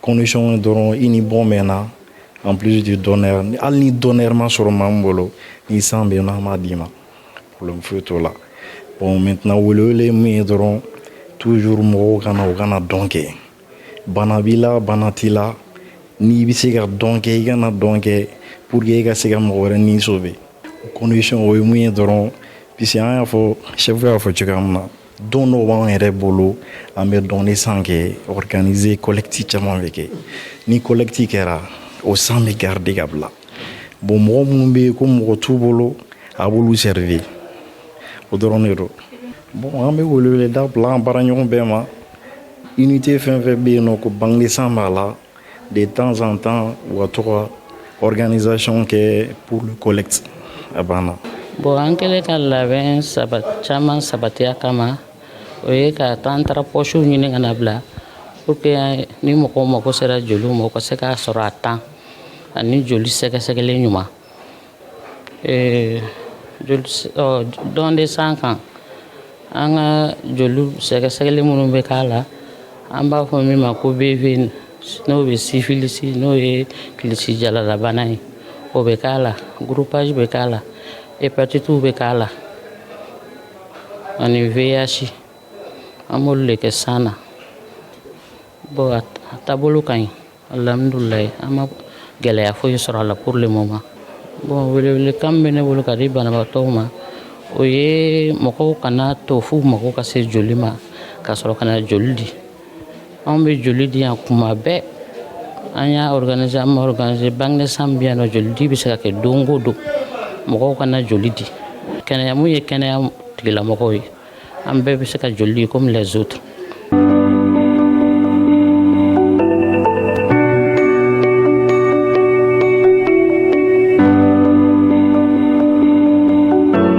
Condition dɔrɔn, i ni bon bɛ na, en plus du donneur. Hali ni donneur ma sɔrɔ maa min bolo, ni sang bɛ yen nɔ, an b'a d'i ma, problème foyi t'o la. Bon, maintenant, welewele ye min ye dɔrɔn, toujours mɔgɔw kana u kana don kɛ. Bana b'i la, bana t'i la, n'i bɛ se ka don kɛ, i kana don kɛ pour que e ka se ka mɔgɔ wɛrɛ ni sauver. Condition o ye mun ye dɔrɔn, puisque an y'a fɔ, chef y'a fɔ cogoya min na, don dɔw b'an yɛrɛ bolo, an bɛ don de sang kɛ organiser, collecte caman bɛ kɛ. Ni collecte kɛra, o sang bɛ garder ka bila. Bon, mɔgɔ minnu bɛ yen ko mɔgɔ t'u bolo, a b'olu servir, o dɔrɔn de don. Bon, an bɛ weleweleda bila an baaraɲɔgɔn bɛɛ ma, unité fɛn fɛn bɛ yen nɔ ko banque de sang b'a la, de temps en temps u ka to ka organisation kɛ pour le collecte. A banna. Bon, an kɛlen ka labɛn caman sabatiya kama, o ye ka taa, an taara pɔsiw ɲini ka na bila pour que ni mɔgɔw mako sera joliw ma, u ka se k'a sɔrɔ a temps ani joli sɛgɛsɛgɛlen ɲuman. Joli don de sang kan, an ka joli sɛgɛsɛgɛli minnu bɛ k'a la, an b'a fɔ min ma ko BV, n'o bɛ syphilis, n'o ye kilisi jalalabana ye, o bɛ k'a la, groupage bɛ k'a la, hépatite bɛ k'a la, ani VIH. An b'olu de kɛ sang na. Bon, a taabolo ka ɲi, alhamdulilayi, an ma gɛlɛya foyi sɔrɔ a la pour le moment. Bon, welewelekan min bɛ ne bolo ka di banabaatɔw ma, o ye mɔgɔw kana to f'u mago ka se joli ma ka sɔrɔ ka na joli di. Anw bɛ joli di yan kuma bɛɛ. An y'a organiser, an ma organiser, banque de sang bɛ yan nɔ, joli di bɛ se ka kɛ don o don. Mɔgɔw kana joli di. Kɛnɛya mun ye, kɛnɛya tigilamɔgɔw ye, an bɛɛ bɛ se ka joli di comme les autres.